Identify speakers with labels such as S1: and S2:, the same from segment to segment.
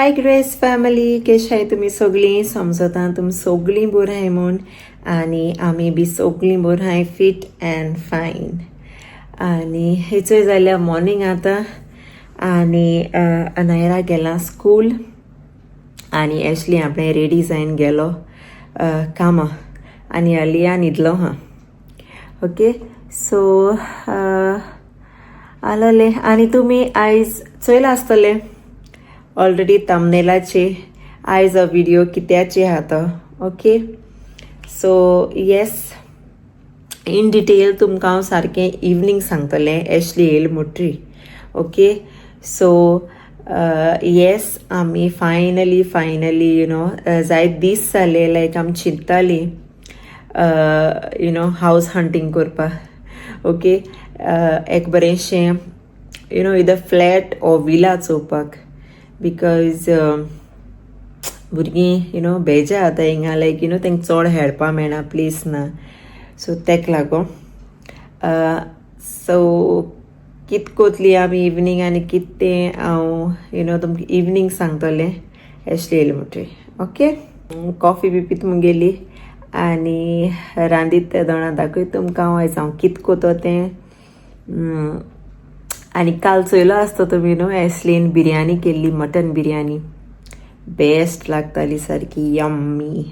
S1: हाय grace family, कशें तुमी सगळीं? समजता तुमी सगळीं बरीं आहाय म्हूण आनी आमी बी सगळीं बरीं आहाय, फिट अँड फायन. आनी हेचोय जाल्यार मॉर्निंग आतां आनी अनायरा गेलां स्कूल आनी एशली आपणें रेडी जायन गेलो कामां आनी अलिया न्हिदलो हा. ओके, सो आलोले आनी तुमी आयज चोयलां आसतलें ऑलरेडी थंबनेलाचे आयज हो व्हिडिओ कित्याचे आहा तो. Okay, so yes, in detail तुमकां हांव सारकें इवनींग सांगतलें एशली येयल मुट्री. ओके, सो येस, आमी फायनली फायनली you know जायत दीस जाले लायक आमी चिंततालीं you know house hunting करपाक. ओके, एक बरेंशें you know either flat or villa चोवपाक, because भुरगीं you know बेजा आतां हिंगा, लायक you know तांकां चड खेळपा मेळना, प्लेस ना, सो तेक लागोन. सो कित कोतली आमी इवनींग आनी कित तें हांव you know तुमकां इवनींग सांगतलें एशली येयलें म्हणटरी. ओके, कॉफी बी पित मुगेली आनी रांदीत ते दोणां दाखयत तुमकां हांव आयज हांव कित कोतो तें. आनी काल चोयलो आसतो तुमी न्हू, एसलीन बिरयानी केल्ली, मटन बिरयानी बेस्ट लागताली, सारकी यम्मी.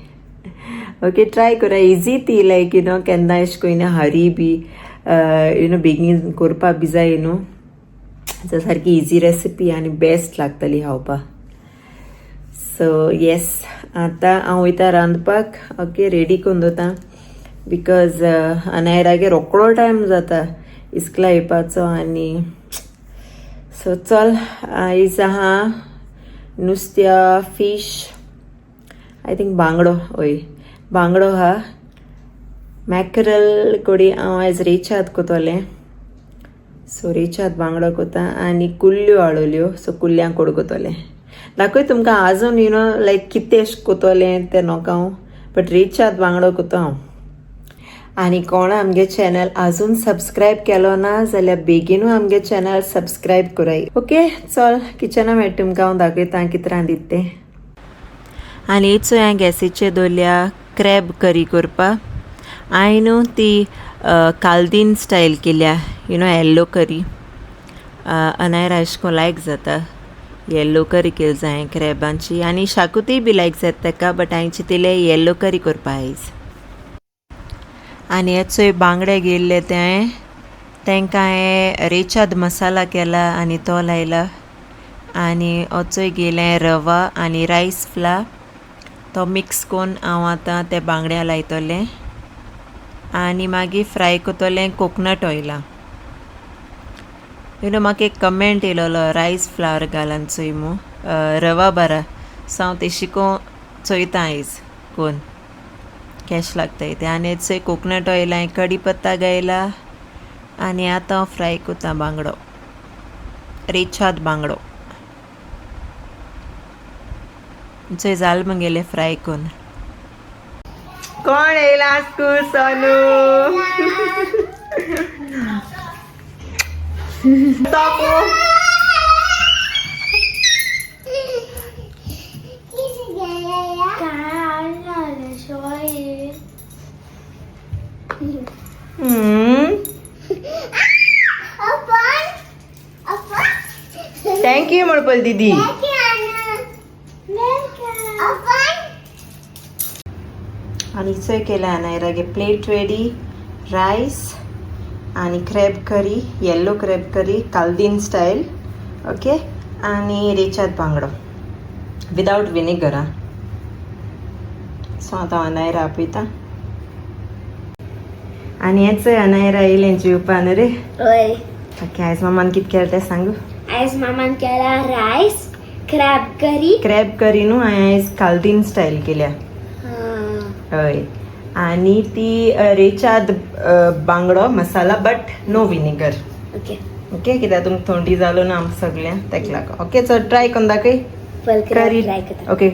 S1: ओके, ट्राय करा, इजी ती, लायक you know केन्ना एश कोयना हरी बी you know बेगीन करपा बी जाय न्हू, सो सारकी इजी रेसिपी आनी बेस्ट लागतली खावपाक. सो येस, आतां हांव वयता रांदपाक. ओके, रेडी करून दवरता because अनायरागे रोकडो टायम जाता इस्कला येवपाचो. आनी सो चल, आयज आहा नुस्त्या, फीश, I think बांगडो, हय बांगडो आहा, मॅकरल कोडी हांव आयज रेचाद कोतोलें. सो रेचाद बांगडो कोता आनी कुल्ल्यो हाडवल्यो, सो कुल्ल्यांक कोड कोतोलें. दाखय तुमकां आजून you know लायक कितें कोतोलें तें नोका हांव, बट रेचाद बांगडो कोतो हांव. आनी कोण आमगे चॅनल अजून सबस्क्रायब केलो ना जाल्यार बेगीनू आमगे चॅनल सबस्क्रायब कराय. ओके, चल किचना मेळटा तुमकां, हांव दाखयता कितें रांदीत तें. आनी चोय, हांवें गॅसीचेर दवरल्या क्रॅब करी करपाक. हांवें न्हू ती कालदीन स्टायल केल्या, you know yellow करी. अनायरा अशें कोन्न लायक जाता येल्लो करी केली जाय क्रॅबांची आनी शाकुतीय बी लायक जाता ताका, बट हांवें चिंतलें येल्लो करी करपा आयज. आनी हे चोय बांगडे घेयल्ले ते हांवें तांकां हांवें रेचाद मसाला केला आनी तो लायला. आनी हो चोय घेयलें रवा आनी रायस फ्ला, तो मिक्स करून हांव आतां ते बांगड्या लायतलें आनी मागीर फ्राय करतलें कोकोनट ऑयला. You know म्हाका एक कमेंट येयलेलो, रायस फ्लावर घालान चोय मू रवा बरा, सो हांव तेशी को चोयता आयज कोन कॅश लागता ते. आनी चोय कोकोनट ऑयल हांवें कडी पत्ता घायला आनी आतां हांव फ्राय करता बांगडो, रेचाद बांगडो. चोय जाल मगेले फ्राय करून. कोण येयला स्कूल? सोनू. Thank you म्हण पळय दीदी. आनी चोय केला अनायरागे प्लेट रेडी, रायस आनी crab curry, yellow crab curry कालदीन style. Okay, आनी रेचाद बांगडो विदावट विनेगर. आं, सो आतां अनायरा आपयता. आनी हें चोय अनायरा येयलें जेवपा न्हू रे.
S2: हय.
S1: ओके, आयज मामान कितें केलें तें सांगू.
S2: आयज मामान केला rice, crab curry.
S1: Crab curry न्हू हांवें आयज कालदीन स्टायल केल्या. हय, आनी ती रेचाद बांगडो masala but no vinegar.
S2: Okay.
S1: Okay, कित्याक तुमकां थंडी जालो ना आमकां सगळ्यांक, तेका लागून. ओके, चल ट्राय करून दाखय.
S2: पयल क्रॅब
S1: करी
S2: ट्राय करता.
S1: ओके.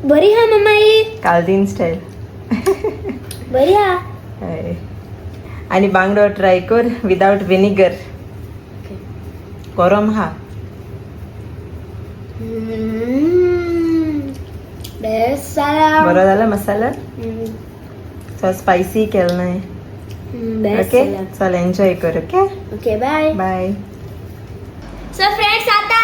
S2: बरी हा मम्मा ही.
S1: कालदीन स्टायल.
S2: बरी हा.
S1: हय, आनी बांगडो ट्राय कर विदाउट विनिगर. गरम हा.
S2: बेस्ट जाला.
S1: बरो जाला मसाला. सो स्पायसी केलं नाही.
S2: बेस्ट.
S1: ओके, चल एन्जॉय कर. Okay,
S2: okay, bye.
S1: Bye.
S2: So friends, आता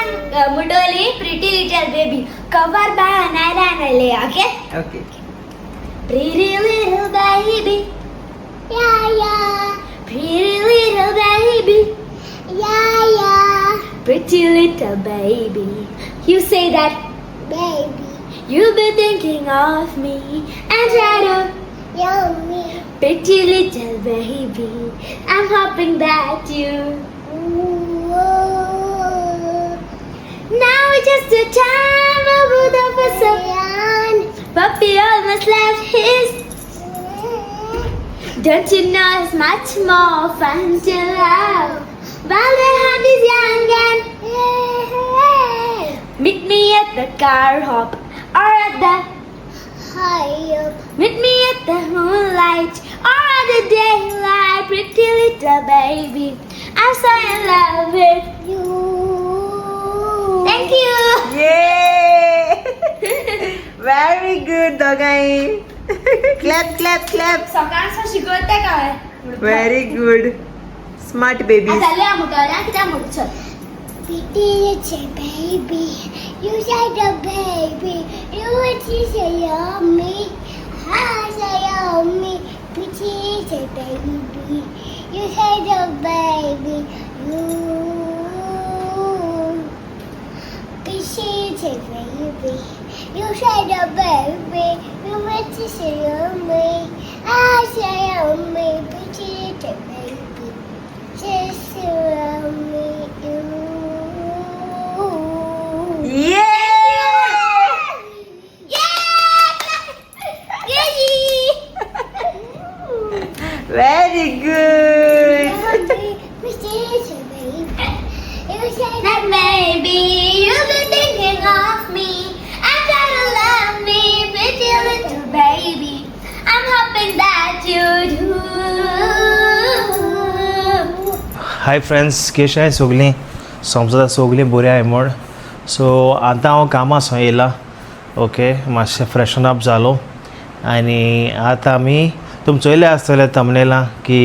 S2: मुडोली pretty little baby cover by Anaira and Aleya. Okay.
S1: Okay.
S2: Pretty little baby, yeah yeah. Pretty little baby, yeah yeah. Pretty little baby, you say that baby. You'll be thinking of me and try to love me. Pretty little baby, I'm hoping that you. Now it's just the time of the us. Puppy almost left his. Don't you know it's much more fun to love while the heart is young and meet me at the car hop or at the high up. Meet me at the moonlight or at the daylight. Pretty little baby, I'm so in love with you. Thank you.
S1: ये, very good दोगांय. Clap clap clap.
S2: सकाळचं शिकवते काय?
S1: Very good, smart baby.
S2: जालें मुटोल्या कित्याक मुटचल.
S3: Pretty little baby, you said the baby, you would say yummy, I say yummy. Pretty little baby, you said the baby, you. Pretty little baby, you said the baby, you would say yummy, I say yummy. Pretty little baby, just yummy, you.
S1: ये.
S2: Yeah!
S1: Very good.
S2: That maybe you've been thinking of me and try to love me, pretty little baby. I'm hoping that you do.
S4: Hi friends, केश आहाय सगळीं? समजता सगळीं बरी आहाय म्हूण. So आतां हांव कामां सो येयला. ओके, मातशें फ्रेशन अप जालो आनी आतां आमी तुमी चोयले आसतले थंबनेलां की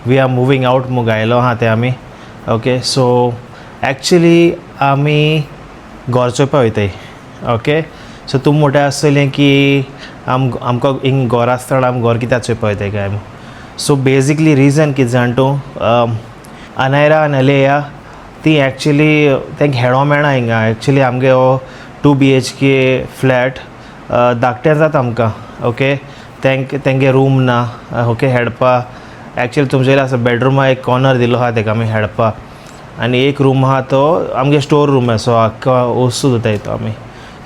S4: we are moving out म्हूण घायलो आहा तें आमी. ओके, सो एक्चुली आमी घर चोवपा वयताय. ओके, सो तुमी म्हणटा आसतलें की आमकां हिंग घर आसतना आमी घर कित्याक चोवपा वयताय काय म्हूण. सो बेजिकली रिजन कितें जाण तूं, अनायरा आनी अलेया ती एक्चुली तांकां हेडो मेळना हिंगा. एक्चुली आमगे हो 2 BHK flat धाकटें जाता आमकां. ओके, तेंगे रूम ना. ओके, हेडपा एक्चुली तुमचे आसा बेडरुमा एक कॉर्नर दिलो आहा तेका आमी हेडपा आनी एक रूम आहा तो आमगे स्टोर रूम सो आख्खो वस्तू दवरताय तो आमी.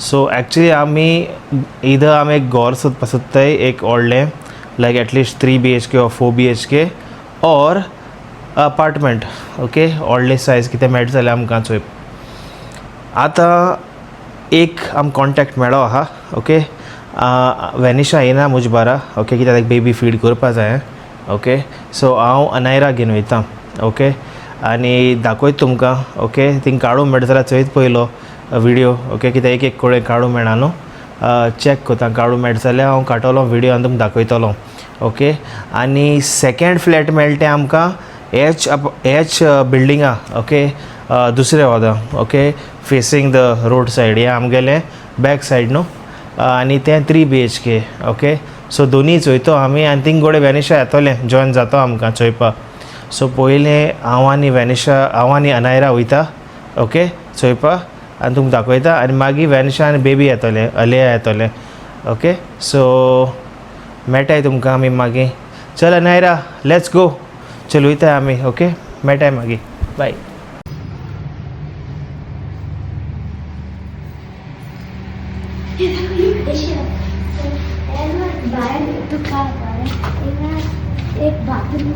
S4: सो एक्चुली आमी इधर आमी एक घर सोदपा सोदताय एक व्हडलें, like at least 3 BHK or 4 BHK or apartment. Okay, व्हडले सायज कितें मेळटा जाल्यार आमकां चोय. आतां एक आमकां कॉन्टेक्ट मेळो आहा. ओके, वेनिशा येना म्हजे बारा. ओके, कित्याक बेबी फीड करपा जाय. ओके, सो हांव अनायरा घेवन वयता. ओके, आनी दाखयता तुमकां. ओके, थिंग काडूंक मेळटा जाल्यार चोयत पयलो विडियो. ओके, कित्याक एक एक कडेन काडूंक मेळना न्हू. चॅक करता, काडूंक मेळटा जाल्यार हांव काडटलो विडियो आनी तुमकां दाखयतलो. ओके, आनी सेकेंड फ्लॅट मेळटा तें आमकां एच एच बिल्डिंगा. ओके, दुसरे वता. Okay, facing the road side, हें आमगेलें बॅक सायड न्हू, आनी तें 3 BHK. Okay, so दोनूय चोयतो आमी आनी थिंग गोडे वेनिशा येतोलें, जॉयन जातो आमकां चोयपा. सो पयलें हांव आनी वेनिशा, हांव आनी अनायरा वयता. ओके, चोयपा आनी तुमकां दाखयता आनी मागीर वेनिशा आनी बेबी येतोलें, अलिया येतोलें. ओके, सो मेळटाय तुमकां आमी मागीर. चल अनायरा, let's go. चल वयताय आमी. ओके, मेळटाय मागीर. बाय.
S2: भायर तुका एक बाथरूम,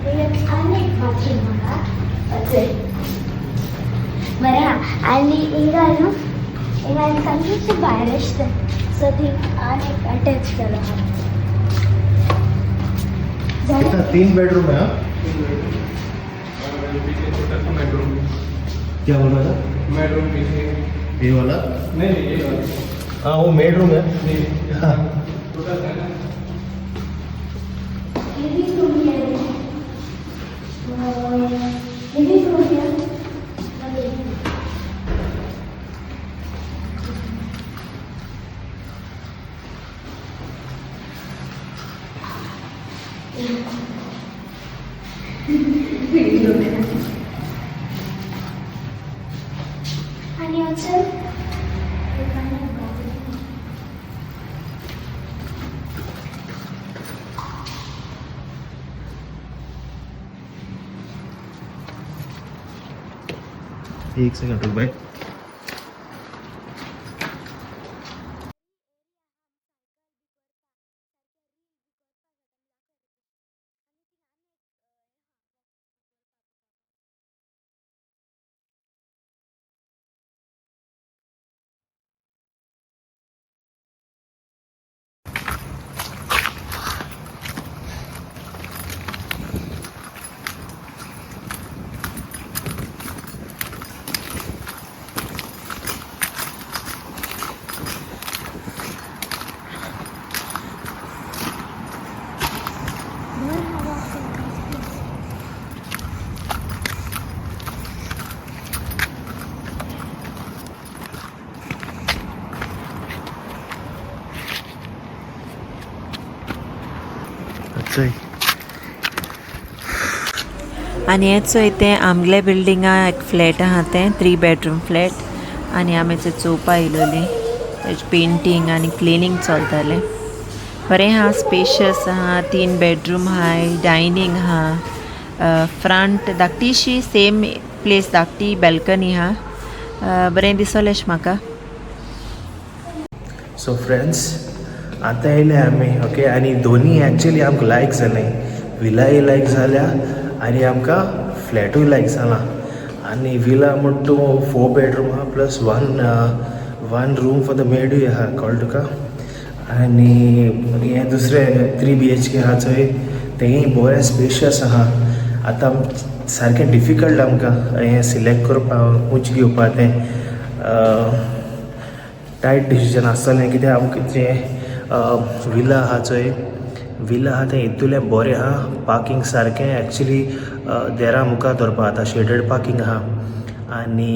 S2: एक आनी एक बाथरूम आहा अशें बरें आहा. आनी हिंगा न्हू, हिंगा सामकें भायर आसता. सो ती आनी एक अटॅच केलो आहा.
S4: कितना तीन बेडरूम है? हाँ, क्या बोल रहा था?
S5: बेडरूम पीछे।
S4: ये वाला?
S5: नहीं नहीं, ये वाला।
S4: हाँ, वो मेड रूम है। हाँ।
S5: छोटा सा है ना।
S2: लिविंग रूम है, लिविंग रूम है। आणि वचन
S4: एक सेकंड रुक भाई। अच्छा है।
S1: आनी हें चोय, तें आमगेले बिल्डिंगा एक फ्लॅट आहा, तें थ्री बेडरूम फ्लॅट आनी आमी थंय चोवपा येयलोली. तेजें पेंटींग आनी क्लिनींग चलतालें. बरें आहा, स्पेशियस आहा, तीन बेडरूम आहाय, डायनींग आहा, फ्रंट धाकटीशी, सेम प्लेस, धाकटी बॅल्कनी आहा. बरें दिसलें म्हाका.
S4: सो फ्रेंड्स, आतां येयले आमी, ओके. आनी दोनी एक्चुली आमकां लायक जालें. विलाय लायक जाल्या आनी आमकां फ्लॅटूय लायक जाला. आनी विला म्हण तूं फोर बेडरूम आहा, plus one room for the मेडूय आहा, कळ्ळें तुका? आनी हें दुसरें 3 बीएचके आहा चोय, तेंय बरें स्पेशियस आहा. आतां सारकें डिफिकल्ट आमकां हें सिलेक्ट करपाक, खंयचें घेवपा तें. टायट डिसिजन आसतलें, कित्याक आमकां जें विला आहा चोय, विला आहा तें इतुलें बरें आहा. पार्कींग सारकें एक्चुली देरा मुखार दवरपा आतां शेडीड पार्कींग आहा. आनी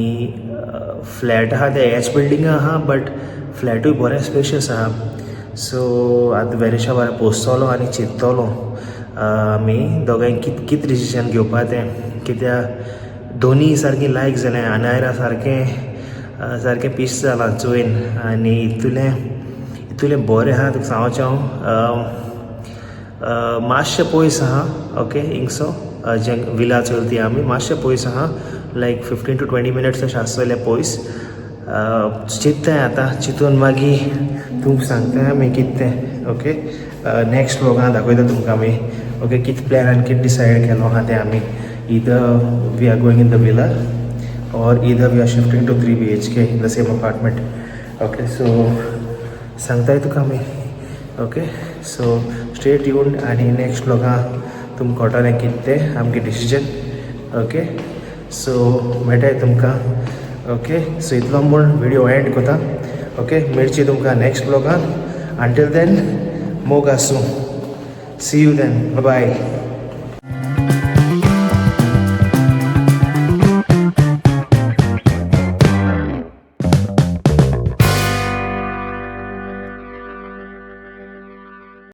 S4: फ्लॅट आहा तें एच बिल्डींग आहा, बट फ्लॅटूय बरें स्पेशियस आहा. सो आतां वेरेशा बरें पोसतलो आनी चिंततलो आमी दोगांय कित कित डिसिजन घेवपा तें, कित्याक दोनी सारकीं लायक जालें. अनायरा सारकें सारकें पीस जालां चोयन. आनी इतुलें इतुलें बरें आहा, तुका सांगचें हांव, मातशें पयस आहा, ओके. हिंगसो जे विला चोयला ती आमी मातशें पयस आहा, लायक 15 टू 20 मिनट्स अशें आसतलें पयस. चिंत्ताय आतां, चिंतून मागीर तुमकां सांगता आमी कितें तें, ओके. नेक्स्ट व्लॉगान दाखयता तुमकां आमी, ओके, कितें प्लॅन आनी कितें डिसायड केलो आहा तें आमी. Either we are going in the villa or either we are shifting to 3 BHK in the same apartment. Okay, so सांगताय तुका आमी. ओके, सो स्टे ट्यून आनी नेक्स्ट व्लॉगां तुमकां कळटलें कितें तें आमगे डिसिजन. ओके, सो मेळटाय तुमकां. ओके, सो इतलो म्हूण व्हिडियो एंड करता. ओके, मेळची तुमकां नेक्स्ट व्लॉगान. अंटील then, मोग आसूं. See you then, bye.